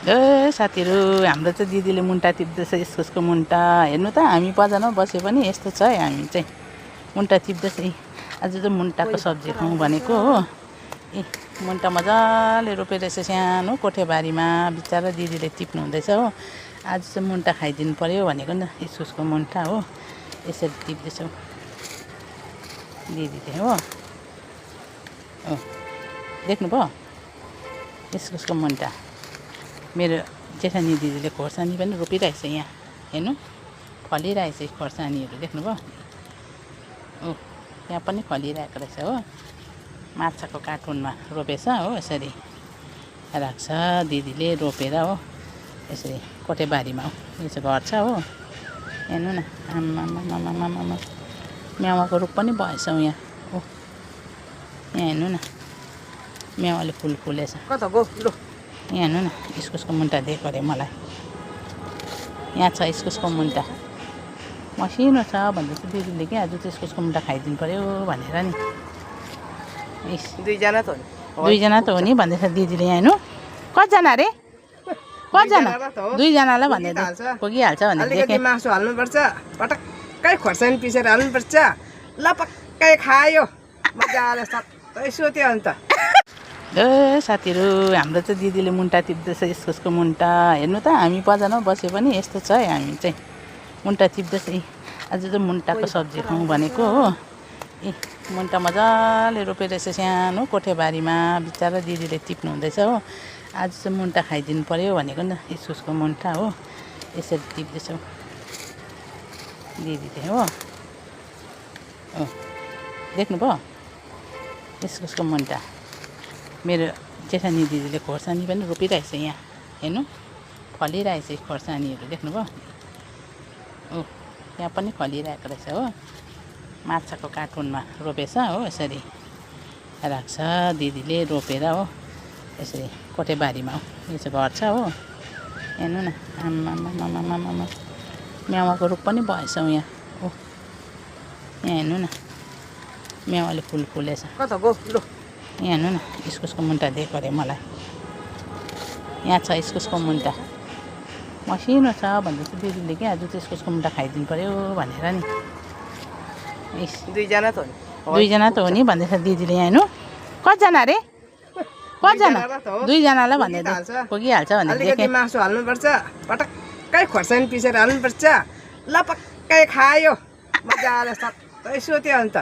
ए साथीहरू, हाम्रो चाहिँ दिदीले मुन्टा टिप्दैछ, इस्कुसको मुन्टा। हेर्नु त, हामी बजारमा बसे पनि यस्तो छ है, हामी चाहिँ मुन्टा टिप्दैछ। आज चाहिँ मुन्टाको सब्जी खाउँ भनेको हो। ए मुन्टा मजाले रोपेर रहेछ सानो कोठेबारीमा, बिचरा दिदीले टिप्नु हुँदैछ हो। आज चाहिँ मुन्टा खाइदिनु पर्यो भनेको नि, इस्कुसको मुन्टा हो। यसरी टिप्दैछौँ दिदीले हो। देख्नुभयो इस्कुसको मुन्टा। मेरो जेठानी दिदीले खोर्सानी पनि रोपिरहेछ यहाँ, हेर्नु फलिरहेछ खोर्सानीहरू, देख्नुभयो। यहाँ पनि फलिरहेको रहेछ हो। माछाको कार्टुनमा रोपेछ हो, यसरी राख्छ दिदीले रोपेर हो। यसरी कोठेबारीमा हो, यो चाहिँ घर छ हो। हेर्नु न, आमामामामामा मेवाको रुख पनि भएछ यहाँ हो। यहाँ हेर्नु न, मेवाले फुल फुलेछ। कता गो लु, यहाँ हेर्नु न, इस्कुसको मुन्टा दिएको अरे मलाई। यहाँ छ इस्कुसको मुन्टा, मसिनो छ भन्दैछ दिदीले कि आज चाहिँ इस्कुसको मुन्टा खाइदिनु पर्यो भनेर नि। दुईजना त हो नि। दुईजना त हो नि भन्दैछ दिदीले। यहाँ हेर्नु कतिजना अरे, कतिजना? दुईजनालाई भन्दै पुगिहाल्छ भनेर अलिकति देखेँ। मासु हाल्नुपर्छ, पटक्कै खोर्सानी पिसेर हाल्नुपर्छ, लपक्कै खायो मजाले सबै सुत्यो अन्त। ए साथीहरू, हाम्रो चाहिँ दिदीले मुन्टा टिप्दैछ, इस्कुसको मुन्टा। हेर्नु त, हामी बजारमा बसे पनि यस्तो छ है, हामी चाहिँ मुन्टा टिप्दैछ। आज चाहिँ मुन्टाको सब्जी खाउँ भनेको हो। ए मुन्टा मजाले रोपेर रहेछ सानो कोठेबारीमा, बिचरा दिदीले टिप्नु हुँदैछ हो। आज चाहिँ मुन्टा खाइदिनु पर्यो भनेको नि, इस्कुसको मुन्टा हो। यसरी टिप्दैछौँ दिदीले हो। देख्नुभयो इस्कुसको मुन्टा। मेरो जेठानी दिदीले खोर्सानी पनि रोपिरहेछ यहाँ, हेर्नु फलिरहेछ खोर्सानीहरू, देख्नुभयो। यहाँ पनि फलिरहेको रहेछ हो। माछाको कार्टुनमा रोपेछ हो, यसरी राख्छ दिदीले रोपेर हो। यसरी कोठेबारीमा हो, यो चाहिँ घर छ हो। हेर्नु न, आमामामामामा मेवाको रुख पनि भएछ यहाँ हो। यहाँ हेर्नु न, मेवाले फुल फुलेछ। कता गो लु, यहाँ हेर्नु न, इस्कुसको मुन्टा दिएको अरे मलाई। यहाँ छ इस्कुसको मुन्टा, मसिनो छ भन्दैछ दिदीले कि आज चाहिँ इस्कुसको मुन्टा खाइदिनु पर्यो भनेर नि। दुईजना त हो नि। दुईजना त हो नि भन्दैछ दिदीले। यहाँ हेर्नु कतिजना अरे, कतिजना? दुईजनालाई भन्दै पुगिहाल्छ भनेर अलिकति देखेँ। मासु हाल्नुपर्छ, पटक्कै खोर्सानी पिसेर हाल्नुपर्छ, लपक्कै खायो मजाले सबै सुत्यो अन्त।